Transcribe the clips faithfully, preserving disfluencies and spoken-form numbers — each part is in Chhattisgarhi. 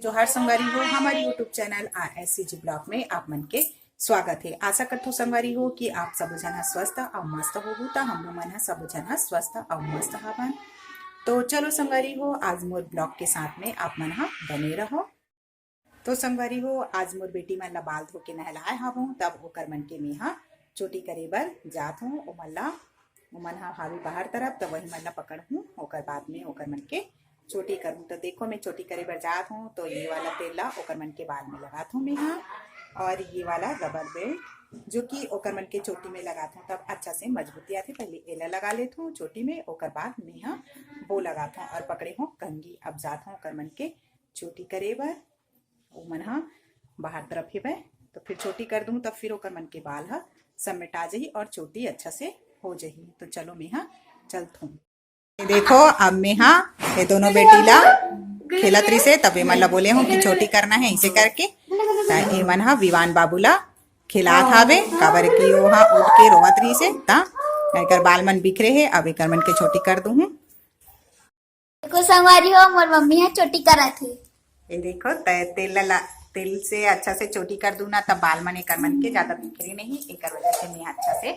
जोहार संगवारी हो, हमर YouTube channel R S C G blog में आप मन के स्वागत हे। आशा करथों संगवारी हो कि आप सबो झन ह स्वस्थ अउ मस्त होहू, त हमरो मन ह सबो झन ह स्वस्थ अउ मस्त हवन। तो चलो संगवारी हो, आज मोर ब्लॉग के साथ में आप मन ह बने रहो। तो संगवारी हो, आज मोर बेटी मन ला बाल धो के नहलाए हावों, तब ओकर मन के मेहा चोटी करे बर जात हों। ओमन ला, ओमन ह हावे बाहर तरफ, त वही मन ला पकड़हूँ, ओकर बाद में ओकर मन के चोटी करहूँ। तो देखो, मैं चोटी करे बर जात हों, तो ये वाला तेल ला ओकर मन के बाल में लगात हों मेहा, और ये वाला रबर बैंड, जो कि ओकर मन के चोटी में लगात हों, तब अच्छा से मजबूती आथे। पहले एला लगा लेत हों चोटी में, ओकर बाद मेहा वो लगात हों और पकड़े हों कंघी। अब जात हों ओकर मन के चोटी करे बर। ओमन ह बाहर तरफ हेवय, तो फिर चोटी कर दूँ, तब फिर ओकर मन के बाल ह समेटा जही और चोटी अच्छा से हो जही। तो चलो, मेहा चलथों। ये देखो, अब मेहा ये दोनों बेटी ला खेलत रिसे, तब एमन ला बोले हों कि चोटी करना हे, ऐसे करके। त एमन ह विवान बाबू ला खिलात हावे, काबर कि ओहा उठ के रोवत रिसे, त एकर बाल मन बिखरे हे। अब एकर मन के चोटी कर दूँ। देखो संगवारी हो, मोर मम्मी ह चोटी करत हे। ये देखो, ते-, तेल ला, तेल से अच्छा से चोटी कर दूँ ना, तब बाल मन एकर मन के ज्यादा बिखरे नहीं। एकर वजह से मैं अच्छा से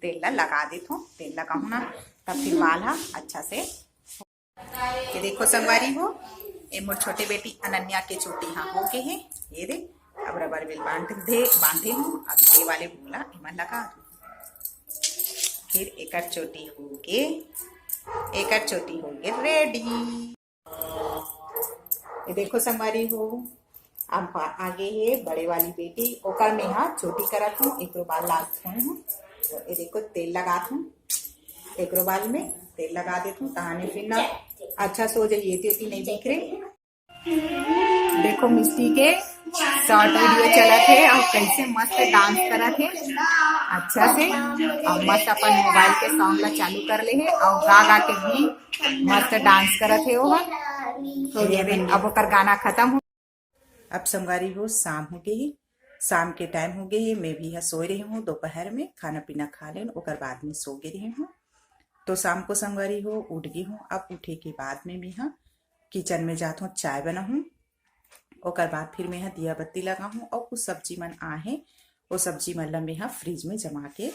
तेल ला लगा देत हों। तेल लगाहूँ ना, तब फिर बाल ह अच्छा से। ये देखो संगवारी हो, ये मोर छोटे बेटी अनन्या के चोटी ह हो गे हे। ये दे, अब रबर बैंड बांध दे, बांधे हों। अब ये वाले वो ला एमन लगा दूँ। फिर एकर चोटी हो गे, एकर चोटी हो गे रेडी। ये देखो संगवारी हो, अब आ गे हे बड़े वाली बेटी, ओकर मेहा चोटी करत हों, एकरो बाल लात हों। तो ये देखो, तेल लगात हों, एकरो बाल में तेल लगा देत हों, तहाने फिर ना अच्छा से हो जाही, एती ओती नहीं बिखरे। देखो मिष्टी के शॉर्ट वीडियो चलत हे और कैसे मस्त डांस करत हे अच्छा से, और मस्त अपन मोबाइल के सॉन्ग ला चालू कर ले हे और गा गा के भी मस्त डांस करत हे ओहा। तो ये दे, अब ओकर गाना खत्म हो। अब संगवारी हो, शाम हो गे हे, शाम के टाइम हो गे हे, मैं भी ह सोए रहे हों दोपहर में, खाना पीना खा लेन, ओकर बाद में सो गे रहे हों। तो शाम को संगवारी हो उठ गे हों। अब उठे के बाद में मैं ह किचन में जात हों, चाय बनाहूँ। ओकर बाद फिर मैं ह दिया बत्ती लगाहूँ और कुछ सब्जी मन आहे, वो सब्जी मन ला मैं ह फ्रिज में जमा के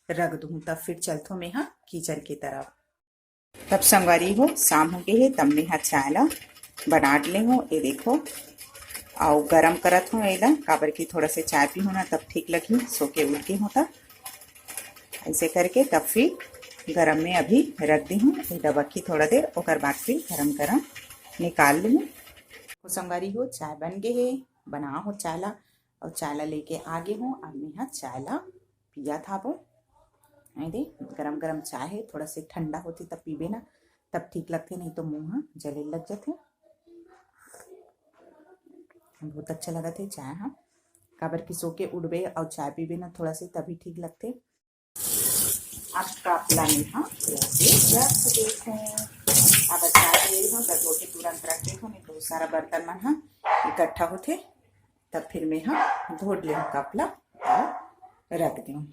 रख दूँ। तब फिर चलथों मैं ह किचन के तरफ। तब संगवारी हो, शाम हो गे हे, तब मैं ह चाय ला बना ले हों। ये देखो, अउ गरम करत हों एला, काबर कि थोड़ा से चाय पीहूँ ना, तब ठीक लगही। सो के उठ गे हों त ऐसे करके तब फिर गरम में अभी रख दे हों, ये डबक ही थोड़ा देर, ओकर बाद फिर गरम गरम निकाल लूँ। तो संगवारी हो, चाय बन गे हे, बना हों चाय ला, और चाय ला लेके आ गे हों। अब मैं ह चाय ला पियत हावों। ये दे, गरम गरम चाय हे, थोड़ा से ठंडा होथे तब पीबे ना, तब ठीक लगथे, नहीं तो मुंह ह जले लग जाथे। बहुत अच्छा लगत हे चाय ह, काबर कि सो के उठबे और चाय पीबे ना थोड़ा से, तभी ठीक लगथे। अब कप ला मैं ह धो के रख देथों। अब चाय पी लेहूँ त धो के तुरंत रख देथों, नहीं तो सारा बर्तन मन ह इकट्ठा होथे। तब फिर मैं ह धो लेहूँ कप ला और रख देहूँ।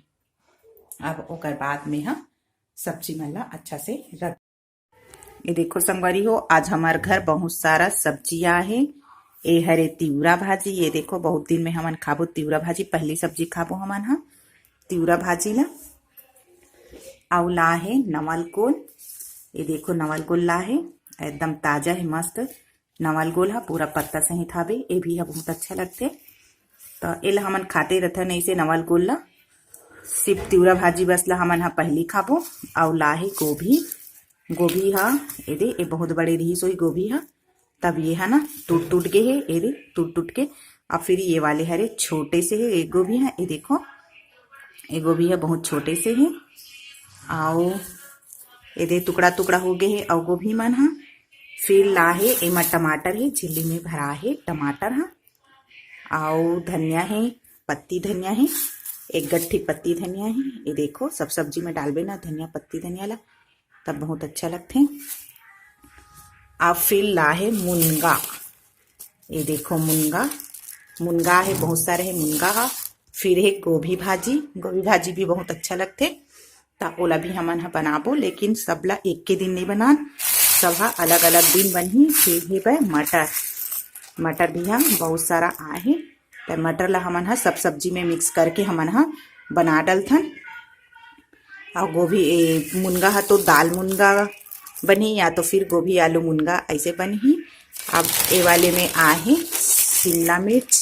अब ओकर बाद में ह सब्जी मन ला अच्छा से रख। ये देखो संगवारी हो, आज हमार घर बहुत सारा सब्जी आहे। ये हरे तिवरा भाजी, ये देखो बहुत दिन में हमन खाबो तिवरा भाजी, पहली सब्जी खाबो हमन ह तिवरा भाजी ला। अउ ला हे नवल गोल, ये देखो नवल गोल ला हे, एकदम ताजा हे, मस्त नवल गोल ह पूरा पत्ता सहित हावे, ये भी ह बहुत अच्छा लगथे। त एला हमन खाते रथन ऐसे नवल गोल ला, सिर्फ तिवरा भाजी बस ला हमन ह पहली खाबो। अउ ला हे गोभी, गोभी ह एदे, ये बहुत बड़े रिहिस होही गोभी ह, तब ये ह ना टूट टूट गे हे, एदे टूट टूट के। अब फिर ये वाले हरे छोटे से हे, ये गोभी ह, ये देखो, ये गोभी ह बहुत छोटे से हे, अउ एदे टुकड़ा टुकड़ा हो गे हे, अउ गोभी मन ह। फिर ला हे, एमा टमाटर हे, झिल्ली में भरा हे टमाटर ह, अउ धनिया हे, पत्ती धनिया हे, एक गट्ठी पत्ती धनिया हे। ये देखो, सब सब्जी में डालबे ना धनिया, पत्ती धनिया ला, तब बहुत अच्छा लगथे। अब फिर ला हे मुनगा, ये देखो मुनगा, मुनगा हे, बहुत सारे हे मुनगा हा। फिर हे गोभी भाजी, गोभी भाजी भी बहुत अच्छा लगथे, त ओला भी हमन ह बनाबो, लेकिन सबला एके दिन नहीं बनान, सब ह अलग-अलग दिन बनही। फिर हे बे मटर, मटर भी ह बहुत सारा आए हे, त मटर ला हमन ह सब सब्जी में मिक्स करके हमन ह बना डलथन। अउ गोभी, ए, मुनगा ह तो दाल मुनगा बनही या तो फिर गोभी आलू मुनगा, ऐसे बनही। अब ए वाले में आए हे शिमला मिर्च।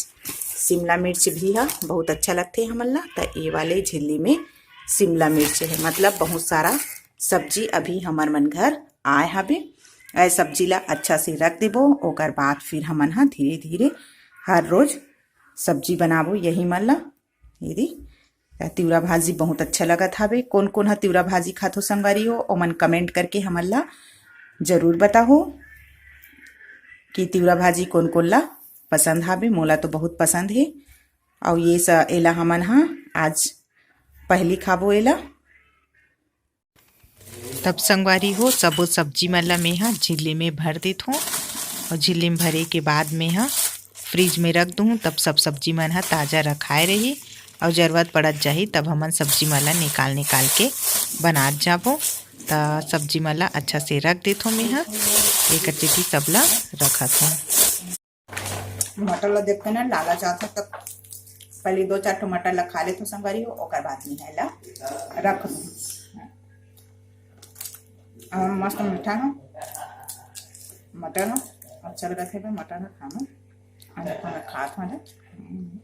शिमला मिर्च भी ह बहुत अच्छा लगथे हमन ला, त ए वाले झिल्ली में शिमला मिर्च हे, मतलब बहुत सारा सब्जी अभी हमर मन घर आए हवे। ए सब्जी ला अच्छा से रख देबो, ओकर बाद फिर हमन ह धीरे धीरे हर रोज सब्जी बनाबो यही मन ला। ये दे, त तिवरा भाजी बहुत अच्छा लगत हवे। कोन कोन ह तिवरा भाजी खाथो संगवारी हो, ओमन कमेंट करके हमन ला जरूर बताहो कि तिवरा भाजी कोन कोन ला पसंद हावे। मोला तो बहुत पसंद हे। अउ ये स-, एला हमन ह आज पहली खाबो एला। तब संगवारी हो, सबो सब्जी मन ला मेंहा झिल्ली में भर देथों अउ झिल्ली में भरे के बाद मेंहा फ्रिज में रख दूँ, तब सब सब्जी मन ह ताजा रखाए रही अउ जरूरत पड़त जाही, तब हमन सब्जी मन ला निकाल निकाल के बनात जाबो। त सब्जी मन ला अच्छा से रख देथों मेंहा, एकर सेती सब ला रखत हूँ। मटर ला देख के ना लालच आथे, त पहले दो चार ठो मटर ला खा लेथों संगवारी हो, ओकर बाद में एला रख दूँ। अउ मस्त मीठा ह मटर ह, अच्छा लगत हे मटर ह खाना। अउ देखो मैं खात हूँ ना। हम्म।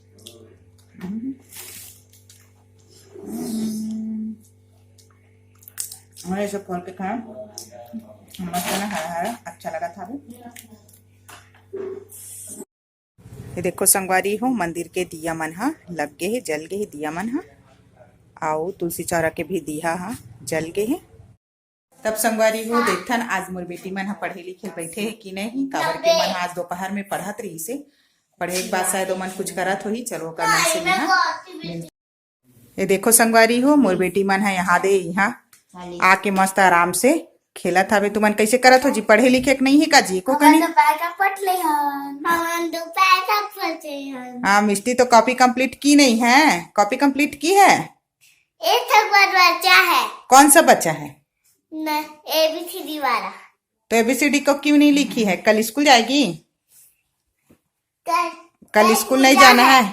हम्म। और ऐसे खोल के खाए, मस्त ना, हरा हरा, अच्छा लगत हवे। ये देखो संगवारी हो, मंदिर के दिया मन ह लग गे हे, जल गे हे दिया मन ह, अउ तुलसी चौरा के भी दिया ह जल गे हे। तब संगवारी हो, देखथन आज मोर बेटी मन ह पढ़े लिखे ल बैठे हे कि नहीं, काबर के मन ह आज दोपहर में पढ़त रहिस हे, पढ़े के बाद शायद ओमन कुछ करत होही। चलो ओकर मन से मेंहा मिल ये देखो संगवारी हो, मोर बेटी मन ह यहाँ दे, यहाँ आके मस्त आराम से खेलत हवे। तुमन कैसे करत हो जी? पढ़े लिखे के नहीं है का जी? को हमन कनी? दोपहर का पढ़ ले हन। हमन दोपहर का पढ़ ले हन। हाँ, मिष्टी तो कॉपी कंप्लीट की नहीं है। कॉपी कंप्लीट की है? एक ठो बार बचा है। कौन सा बचा है? न, एबीसीडी वाला। तो एबीसीडी को क्यों नहीं लिखी है? कल स्कूल जाएगी? कल, कल कल स्कूल नहीं पूजा जाना है। है?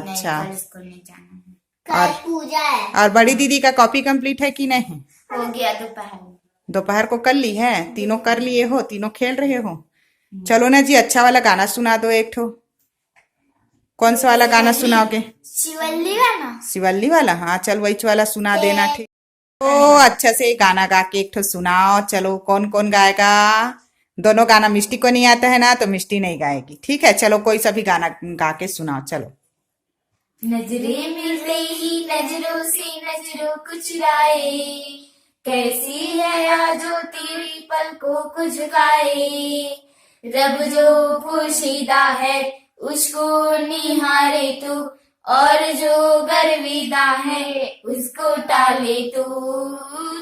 अच्छा। नहीं, कल स्कूल नहीं जाना है। कल और, पूजा है। और बड़ी दीदी का कॉपी कंप्लीट है कि नहीं? हो गया दोपहर में। दोपहर को कर ली है? तीनों कर लिए हो, तीनों खेल रहे हो। हम्म। चलो ना जी, अच्छा वाला गाना सुना दो एक ठो। कौन सा वाला गाना सुनाओगे? शिवल्ली वाला। शिवल्ली वाला? हाँ, चल वही वाला सुना देना, ठीक। तो अच्छा से गाना गा के एक ठो सुनाओ। चलो, कौन कौन गाएगा? दोनों गाना। मिष्टी को नहीं आता है ना, तो मिष्टी नहीं गाएगी, ठीक है? चलो, कोई सा भी गाना गा के सुनाओ, चलो। नजरें मिलते ही नजरों से नजरों को चुराए, कैसी है आज जो तेरी पलकों को झुकाए। रब जो पोशीदा है उसको निहारे तू, और जो गर्विदा है उसको टाले तू।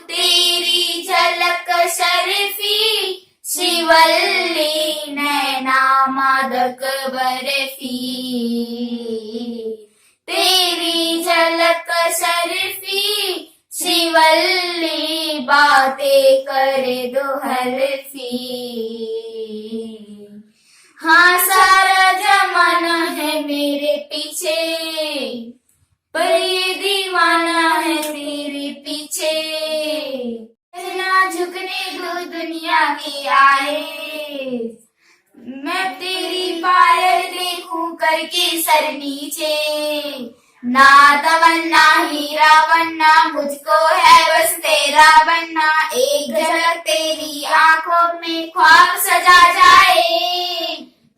तेरी झलक शर्फी शिवल्ली नैना मादक बर्फी। तेरी झलक शर्फी शिवल्ली बातें करे दो हल्फी। हाँ, सारा जमाना है मेरे पीछे, पर ये दीवाना है तेरे पीछे। ना झुकने दो दुनिया के आए, मैं तेरी पायल देखूं करके सर नीचे। ना तमन्ना हीरा बनना, मुझको है बस तेरा बनना। एक झलक तेरी आंखों में ख्वाब सजा जाए।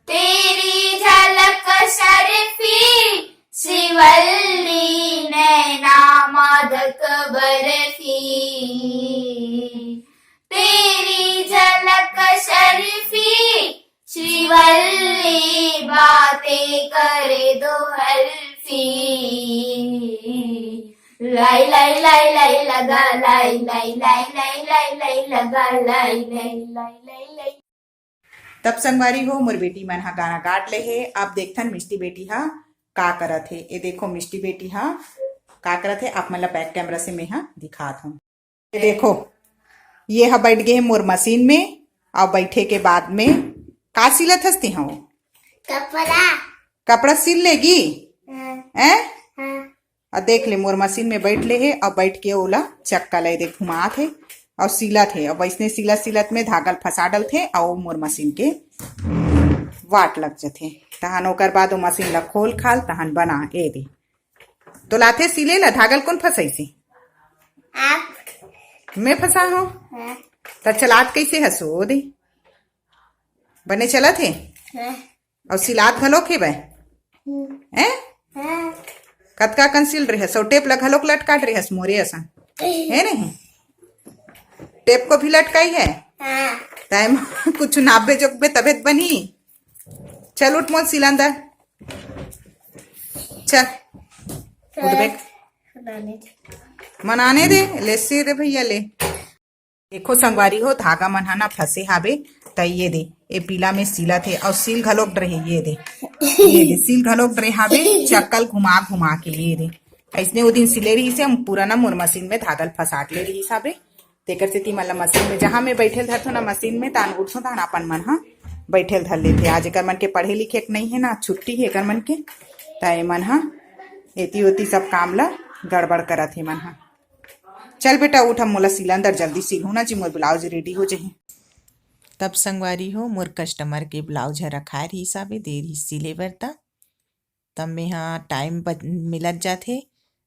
तेरी झलक शर्फी शिवल्ली नैना मादक बर्फी। तेरी झलक शर्फी शिवल्ली बातें करे दो हल्फी। लाई लाई लाई लाई लगा लाई लाई लाई लाई लाई लाई लगा लाई लाई लाई लाई लाई। तब संगवारी हो, मोर बेटी मन ह गाना गाट ले हे। अब देखथन मिष्टी बेटी ह का करत हे। ए देखो मिष्टी बेटी ह का करत हे, आप मन ला बैक कैमरा से मैं ह दिखात हूँ। ये देखो, ये ह बैठ गे हे मोर मशीन में, अउ बैठे के बाद में का सिलत हस तिहा वो? कपड़ा। कपड़ा सिल लेगी? हाँ। हैं? हाँ। अउ देख ले, मोर मशीन में बैठ ले हे, अउ बैठ के ओला चक्का ले दे घुमात हे, अउ सिलत हे, अउ वैसने सिलत सिलत में धागा ल फंसा डलथे, अउ मोर मशीन के वाट लग जथे। तहन ओकर बाद ओ मशीन ला खोल खाल, तहन बना ए दे। तो लाथे सिले ला, धागा ल कोन फंसाइसे? आप। मैं फंसा हूँ? हाँ। त चलात कैसे हसो दे? बने चलत हे? हाँ। अउ सिलात घलोक हे बे? हम्म। हैं? हाँ। कतका कन सिल रहे हस? अउ टेप ला घलोक लटकाट रहे हस मोरे असन। हे नहीं? टेप को भी लटकाई है? हाँ। ताई म कुछ नापबे जोखबे तभे त बनही। चल उठ मोर सिलान दा। चल। उठ बे। बनाने दे। मनाने दे, ले सिल रे भैया ले। देखो संगवारी हो, धागा मन ह ना फंसे हाबे, त ये दे, ए पीला में सिलत हे, अउ सिल घलोक डरे हे, ये दे, ये दे, सिल घलोक डरे हाबे, चक्का ल घुमा घुमा के, ये दे। अइसने ओ दिन सिले रहिस हे, हम पूरा ना मोर मशीन में धागा ल फंसाट ले रहिस हाबे, तेकर सेती मन ला मशीन में, जहाँ में बैठे ल धरथो ना मशीन में, तान उठथो, तान अपन मन ह बैठे ल धर लेथे। आज एकर मन के पढ़े लिखे के नहीं हे ना, छुट्टी हे एकर मन के, त ए मन ह एती ओती सब काम ला गड़बड़ करत हे मन ह। चल बेटा उठ, अब मोला सिला अंदर, जल्दी सिलहू ना जी, मोर ब्लाउज रेडी हो जही। तब संगवारी हो, मोर कस्टमर के ब्लाउज ह रखाए रहिस हाबे, दे रहिस सिले बर, त तब मेंहा टाइम बच-, मिलत जाथे,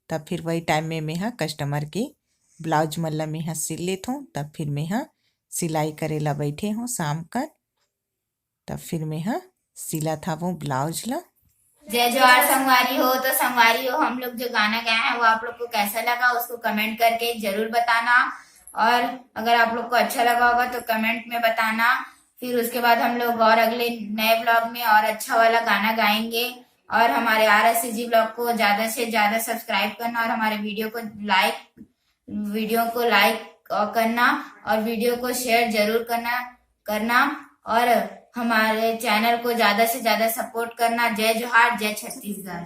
तब फिर वही टाइम में मेंहा कस्टमर के ब्लाउज मन ल मेंहा सिल लेथों, तब फिर मेंहा सिलाई करे ला बैठे हों शाम कन। तब फिर मेंहा सिलत हावों ब्लाउज ला। जय जोहार संगवारी हो। तो संगवारी हो, हम लोग जो गाना गाया है वो आप लोग को कैसा लगा, उसको कमेंट करके जरूर बताना, और अगर आप लोग को अच्छा लगा होगा तो कमेंट में बताना। फिर उसके बाद हम लोग और अगले नए ब्लॉग में और अच्छा वाला गाना गाएंगे। और हमारे आर एस सी जी ब्लॉग को ज्यादा से ज्यादा सब्सक्राइब करना और हमारे वीडियो को लाइक, वीडियो को लाइक करना और वीडियो को शेयर जरूर करना करना और हमारे चैनल को ज्यादा से ज्यादा सपोर्ट करना। जय जोहार, जय छत्तीसगढ़।